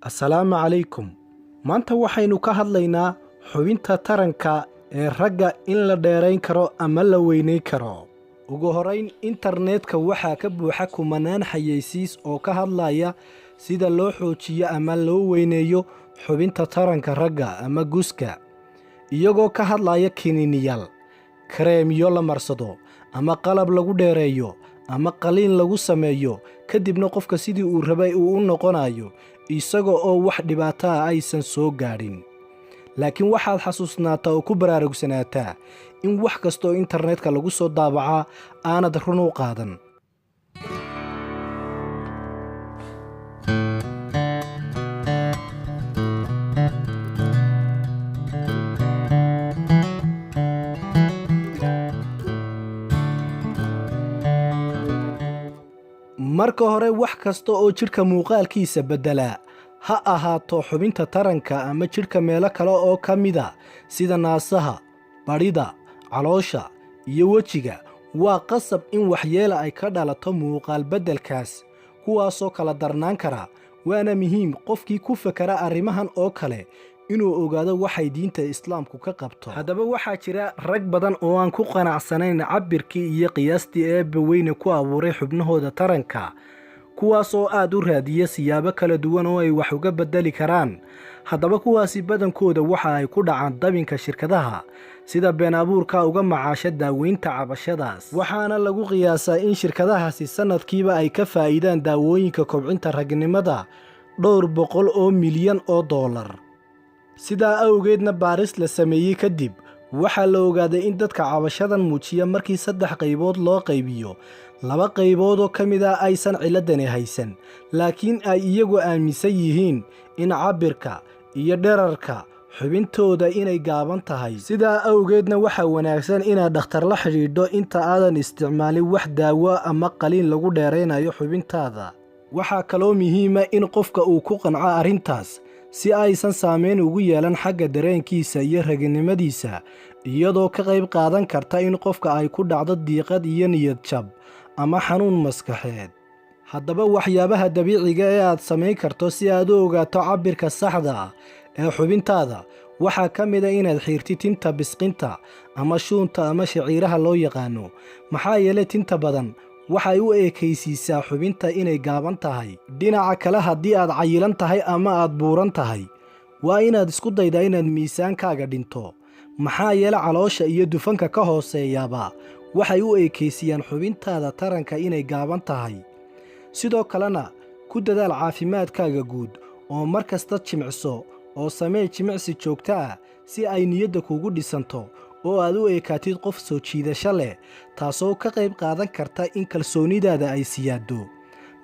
Assalaamu calaykum. Maanta waxaynu ka hadlaynaa xubinta taranka ee ragga in la dheerayn karo ama la weynayn karo. Ugu horrayn, internetka waxaa ka buuxa kumanaan xayeysiis oo ka hadlaya sida loo xoojiyo ama loo weyneeyo xubinta taranka ragga ama guska, iyagoo ka hadlaya kiniiniyaal, kareemyo la marsado, ama qalab lagu dheereeyo ama qaliin lagu sameeyo, kadibna qofka sidii uu rabay uu u noqonayo isaga oo wax dhibaato ah aysan soo gaadhin. Laakiin waxaad xasuusnaataa oo ku baraarugsanataa in wax kasta oo internetka lagu soo daabacaa aanad run u qaadan. Marka hore, wax kasta oo jidhka muuqaalkiisa beddelaa, ha ahaato xubinta taranka ama jidhka meelo kale oo ka mida sida naasaha, badhida, caloosha iyo wejiga, waa qasab in waxyeelo ay ka dhalato muuqaal beddelkaas, kuwaasoo kala darnaan kara. Waana muhiim qofkii ku fakera arrimahan oo kale inuu ogaado waxay diinta Islaamku ka qabto. Haddaba waxaa jira rag badan oo aan ku qanacsanayn cabbirkii iyo qiyaastii Eebbe weyne ku abuuray xubnahooda taranka, kuwaas oo aad u raadiya siyaabo kala duwan oo ay wax uga beddeli karaan. Haddaba kuwaasi badankooda waxa ay ku dhacaan dabinka shirkadaha sida been abuurka uga macaasha daaweynta cabashadaas, waxaana lagu qiyaasaa in shirkadahaasi sanadkiiba ay ka faa'iidaan daawooyinka kobcinta ragnimada dhowr boqol oo milyan oo dollar. Sidaa awgeedna, baaris la sameeyey kadib waxaa la ogaaday in dadka cabashadan muujiya markii saddex qaybood loo qaybiyo, laba qaybood oo ka mid ah aysan ciladani haysan, laakiin ay iyagu aaminsan yihiin in cabbirka iyo dherarka xubintooda inay gaaban tahay. Sidaa awgeedna waxaa wanaagsan inaad dhakhtar la xidhiidho inta aadan isticmaalin wax daawo ama qaliin lagu dheeraynayo xubintaada. Waxaa kaloo muhiima in qofka uu ku qanco arrintaas si aysan saameyn ugu yeelan xagga dareenkiisa iyo raginimadiisa, iyadoo ka qayb qaadan karta in qofka ay ku dhacdo diiqad iyo niyad jab ama xanuun maskaxeed. Haddaba waxyaabaha dabiiciga ee aad samayn karto si aad u ogaato cabbirka saxda ah ee xubintaada waxaa ka mid a inaad xiirtid tinta bisqinta ama shuunta ama shaciiraha loo yaqaano, maxaa yeelay tinta badan waxay u ekaysiisaa xubinta inay gaaban tahay. Dhinaca kale, haddii aad cayilan tahay ama aad buuran tahay, waa inaad isku daydaa inaad miisaankaaga dhinto, maxaa yeele caloosha iyo dufanka ka hooseeyaaba waxay u ekaysiiyaan xubintaada taranka inay gaaban tahay. Sidoo kalena ku dadaal caafimaadkaaga guud oo mar kasta jimicso oo samee jimicsi joogto ah si ay niyadda kugu dhisanto oo aad u ekaatid qof soo jiidasho leh, taasoo ka qayb qaadan karta in kalsoonidaada ay siyaaddo.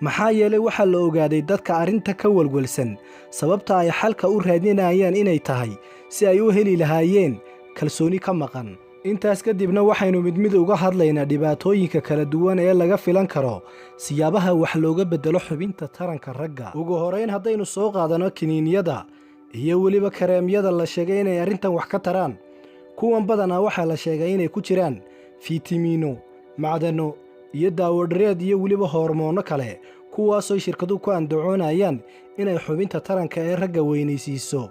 Maxaa yeelay waxaa la ogaaday dadka arrinta ka welwelsan sababta ay xalka u raadinayaan inay tahay si ay u heli lahaayeen kalsooni ka maqan. Intaas kadibna waxaynu mid mid uga hadlaynaa dhibaatooyinka kala duwan ee laga filan karo siyaabaha wax looga beddelo xubinta taranka ragga. Ugu horrayn, haddaynu soo qaadanno kiniiniyada iyo weliba kareemyada la sheegay inay arrintan wax ka taraan, kuwan badanaa waxaa la sheegay inay ku jiraan fiitamiino, macdano iyo daawo-dhireed iyo weliba hormoonno kale, kuwaasoo shirkaduhu ku andacoonayaan inay xubinta taranka ee ragga weynaysiiso.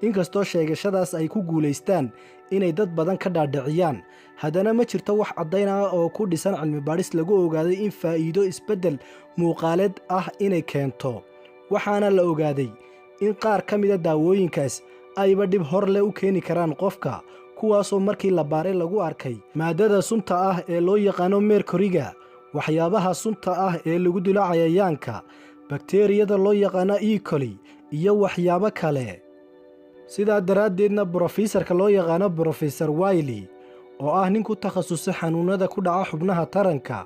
Inkastoo sheegashadaas ay ku guulaystaan inay dad badan ka dhaadhiciyaan, haddana ma jirto wax caddayn ah oo ku dhisan cilmi-baadhis lagu ogaaday in faa'iido isbeddel muuqaaleed ah inay keento. Waxaana la ogaaday in qaar ka mida daawooyinkaas ayba dhib hor leh u keeni karaan qofka, kuwaasoo markii la baaray lagu arkay maaddada sunta ah ee loo yaqaano merkuriga, waxyaabaha sunta ah ee lagu dilo cayayaanka, bakteeriyada loo yaqaano E. coli iyo waxyaabo kale. Sidaa daraaddeedna brofeesarka loo yaqaano Brofesor Wiley, oo ah nin ku takhasusay xanuunnada ku dhaca xubnaha taranka,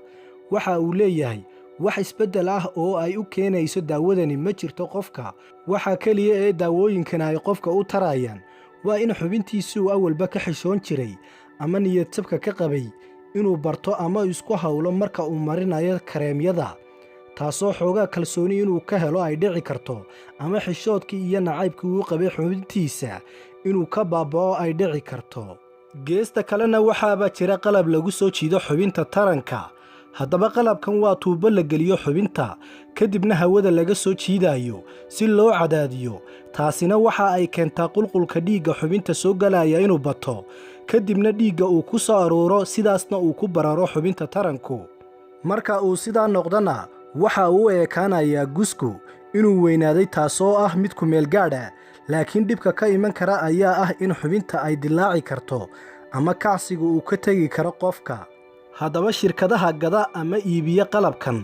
waxa uu leeyahay wax isbeddel ah oo ay u keenayso daawadani ma jirto qofka. Waxa keliya ee daawooyinkan ay qofka u tarayaan waa in xubintiisii uu awalba ka xishoon jiray ama niyadjabka ka qabay inuu barto ama isku hawlo marka uu marinayo kareemyada, taasoo xoogaa kalsooni inuu ka helo ay dhici karto, ama xishoodkii iyo nacaybkii uu qabay xubintiisa inuu ka baaba'o ay dhici karto. Geesta kalena waxaaba jira qalab lagu soo jiido xubinta taranka. Haddaba qalabkan waa tuubo la geliyo xubinta, kadibna hawada laga soo jiidayo si loo cadaadiyo. Taasina waxa ay keentaa qulqulka dhiigga xubinta soo galaya inuu bato, kadibna dhiigga uu ku soo aruuro, sidaasna uu ku bararo xubinta taranku. Marka uu sidaa noqdona, waxa uu u ekaanayaa gusku inuu weynaaday, taasoo ah mid ku-meel gaadh ah. Laakiin dhibka ka iman kara ayaa ah in xubinta ay dilaaci karto ama kacsiga uu ka tegi karo qofka. Haddaba shirkadaha gada ama iibiya qalabkan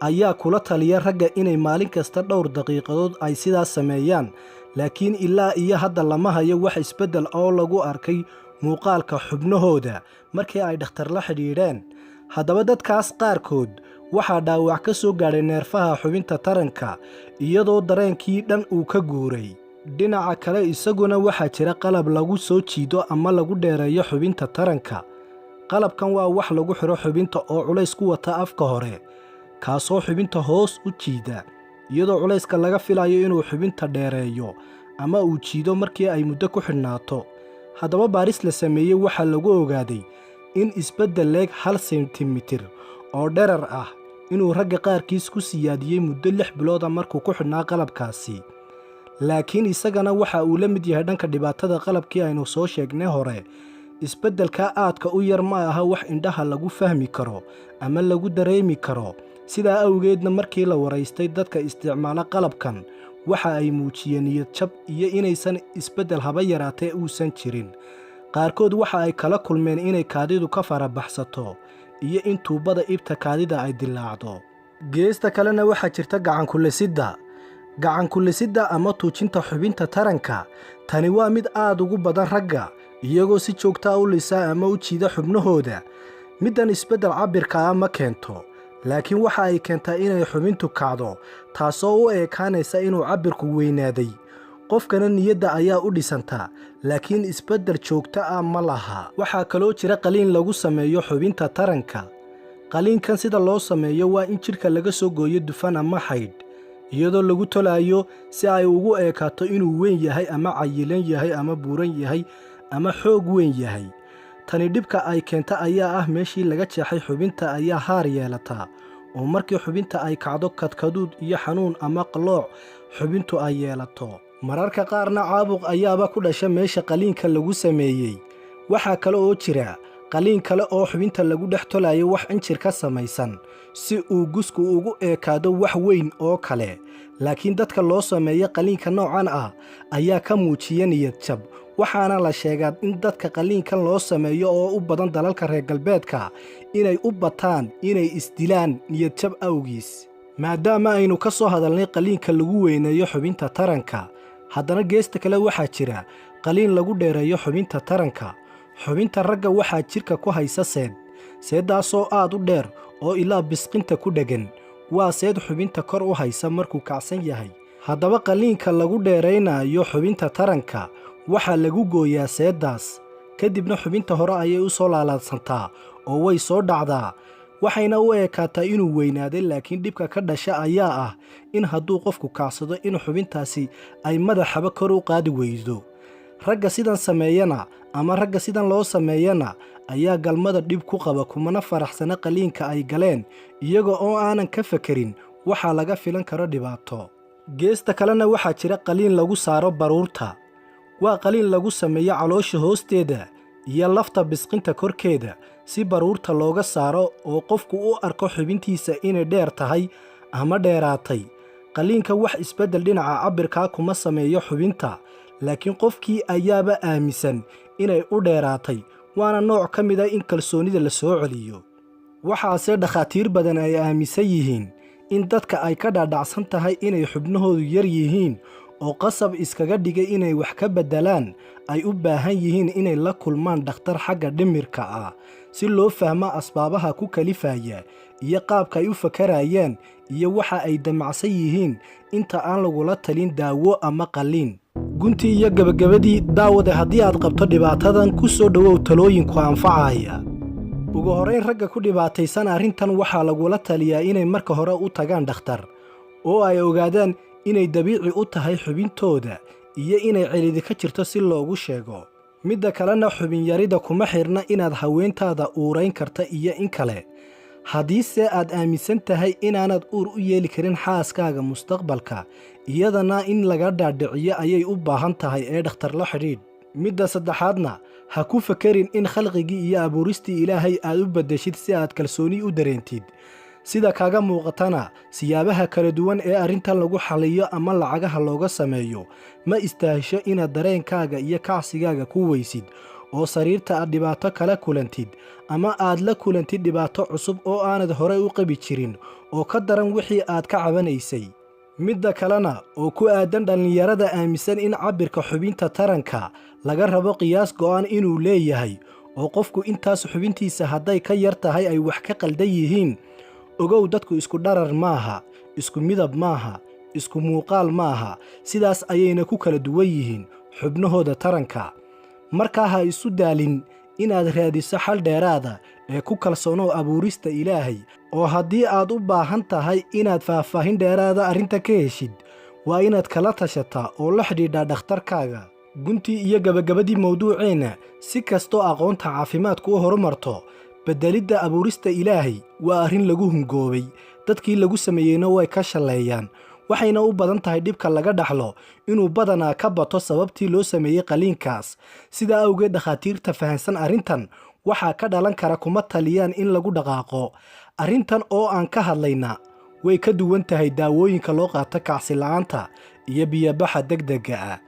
ayaa kula taliya ragga inay maalin kasta dhowr daqiiqadood ay sidaas sameeyaan, laakiin ilaa iyo hadda lama hayo wax isbeddel oo lagu arkay muuqaalka xubnahooda markii ay dhakhtar la xidhiidheen. Haddaba dadkaas qaarkood waxaa dhaawac ka soo gaadhay neerfaha xubinta taranka, iyadoo dareenkii dhan uu ka guuray. Dhinaca kale, isaguna waxaa jira qalab lagu soo jiido ama lagu dheereeyo xubinta taranka. Qalabkan waa wax lagu xidho xubinta oo culays ku wata afka hore, kaasoo xubinta hoos u jiida, iyadoo culayska laga filayo inuu xubinta dheereeyo ama uu jiido markii ay muddo ku xidhnaato. Haddaba baaris la sameeyey waxaa lagu ogaaday in isbeddel leeg 1 sentimitir oo dherar ah inuu ragga qaarkiis ku siyaadiyey muddo 6 bilooda markuu ku xidhnaa qalabkaasi. Laakiin isagana waxa uu la mid yahay dhanka dhibaatada qalabkii aynu soo sheegnay hore. Isbeddelka aadka u yar ma aha wax indhaha lagu fahmi karo ama lagu dareemi karo. Sidaa awgeedna markii la waraystay dadka isticmaala qalabkan, waxa ay muujiyeen niyad jab iyo inaysan isbeddel haba yaraatee uusan jirin. Qaarkood waxa ay kala kulmeen inay kaadidu ka farabaxsato iyo in tuubbada ibta kaadida ay dilaacdo. Geesta kalena waxaa jirta gacankulisidda. Gacankulisidda ama tuujinta xubinta taranka, tani waa mid aad ugu badan ragga, iyagoo si joogtaa u lisa ama u jiida xubnahooda. Middan isbeddel cabbirka ah ma keento, laakiin waxa ay keentaa inay xubintu kacdo, taasoo u ekaanaysa inuu cabbirku weynaaday. Qofkana niyadda ayaa u dhisantaa, laakiin isbeddel joogto ah ma laha. Waxaa kaloo jira qaliin lagu sameeyo xubinta taranka. Qaliinkan sida loo sameeyo waa in jidhka laga soo gooyo dufan ama xaydh, iyadoo lagu tolaayo si ay ugu ekaato inuu weyn yahay ama cayilan yahay ama buuran yahay ama xoog weyn yahay. Tani dhibka ay keenta ayaa ah meeshii laga jeexay xubinta ayaa haar yeelataa, oo markii xubinta ay kacdo kadkaduud iyo xanuun ama qalooc xubintu ay yeelato. Mararka qaarna caabuq ayaaba ku dhasha meesha qaliinka lagu sameeyey. Waxaa kale oo jira qaliin kale oo xubinta lagu dhex tolayo wax cinjir ka samaysan, si uu gusku ugu ekaado wax weyn oo kale. Laakiin dadka loo sameeyo qaliinka noocan ah ayaa ka muujiya niyad jab, waxaana la sheegaa in dadka qaliinkan loo sameeyo oo u badan dalalka reer galbeedka inay u bataan inay isdilaan niyad jab awgiis. Maadaama aynu ka soo hadalnay qaliinka lagu weyneeyo xubinta taranka, haddana geesta kale waxaa jira qaliin lagu dheereeyo xubinta taranka. Xubinta ragga waxaa jidhka ku haysa seed, seeddaasoo aad u dheer oo ilaa bisqinta ku dheggan. Waa seed xubinta kor u haysa markuu kacsan yahay. Haddaba qaliinka lagu dheeraynayo xubinta taranka waxaa lagu gooyaa seeddaas, kadibna xubinta hore ayay u soo laalaadsantaa oo way soo dhacdaa, waxayna u ekaataa inuu weynaaday. Laakiin dhibka ka dhasha ayaa ah in hadduu qofku kacsado in xubintaasi ay madaxaba kor u qaadi weydo. Ragga sidan sameeyana ama ragga sidan loo sameeyana ayaa galmada dhib ku qaba, kumana faraxsana qaliinka ay galeen, iyaga oo aanan ka fekerin waxaa laga filan karo dhibaato. Geesta kalena waxaa jira qaliin lagu saaro baruurta. Waa qaliin lagu sameeyo caloosha hoosteeda iyo lafta bisqinta korkeeda si baruurta looga saaro oo qofku u arko xubintiisa inay dheer tahay ama dheeraatay. Qaliinka wax isbeddel dhinaca cabbirkaa kuma sameeyo xubinta, laakiin qofkii ayaaba aaminsan inay u dheeraatay, waana nooc ka mid a in kalsoonida la soo celiyo. Waxaase dhakhaatiir badan ay aaminsan yihiin in dadka ay ka dhaadhacsan tahay inay xubnahoodu yar yihiin oo qasab iskaga dhigay inay wax ka beddelaan ay u baahan yihiin inay la kulmaan dhakhtar xagga dhimirka ah, si loo fahmo asbaabaha ku kalifaya iyo qaabka ay u fakarayaan iyo waxa ay damacsan yihiin inta aan lagula talin daawo ama qalliin. Guntii iyo gebagabadii, daawade, haddii aad qabto dhibaatadan, ku soo dhowow talooyinku anfacaya. Ugu horrayn, ragga ku dhibaataysan arrintan waxaa lagula taliyaa inay marka hore u tagaan dhakhtar oo ay ogaadaan inay dabiici u tahay xubintooda iyo inay celidi ka jirto si loogu sheego. Midda kalena, xubin yarida kuma xidhna inaad haweentaada uurayn karta iyo in kale. Haddiise aad aaminsan tahay inaanad uur u yeeli karin xaaskaaga mustaqbalka, iyadana in laga dhaadhiciyo ayay u baahan tahay ee dhakhtar la xidhiidh. Midda saddexaadna, ha ku fakerin in khalqigii iyo abuuristii Ilaahay aad u beddeshid si aad kalsooni u dareentid. Sida kaaga muuqatana, siyaabaha kala duwan ee arrintan lagu xalliyo ama lacagaha looga sameeyo ma istaahisho inaad dareenkaaga iyo kacsigaaga ku weysid oo sariirta aad dhibaato kala kulantid ama aad la kulantid dhibaato cusub oo aanad horey u qabi jirin oo ka daran wixii aad ka cabanaysay. Midda kalena oo ku aadan dhallinyarada aaminsan in cabbirka xubinta taranka laga rabo qiyaas go'an inuu leeyahay oo qofku intaas xubintiisa hadday ka yar tahay ay wax ka qaldan yihiin, ogow, dadku isku dharar maaha, isku midab maaha, isku muuqaal maaha. Sidaas ayayna ku kala duwan yihiin xubnahooda taranka. Markaa ha isu daalin inaad raadiso xal dheeraada ee ku kalsoonow abuurista Ilaahay. Oo haddii aad u baahan tahay inaad faahfaahin dheeraada arrinta ka heshid, waa inaad kala tashataa oo la xidhiidhaa dhakhtarkaaga. Guntii iyo gabagabadii mawduuceenna, si kastoo aqoonta caafimaadku u horumarto, beddelidda abuurista Ilaahay waa arrin lagu hungoobay. Dadkii lagu sameeyeyna way ka shalleeyaan, waxayna u badan tahay dhibka laga dhaxlo inuu badanaa ka bato sababtii loo sameeyey qaliinkaas. Sidaa awgeed, dhakhaatiirta fahansan arrintan waxaa ka dhalan kara kuma taliyaan in lagu dhaqaaqo. Arrintan oo aan ka hadlayna way ka duwan tahay daawooyinka loo qaato kacsi la'aanta iyo biyobaxa degdegga ah.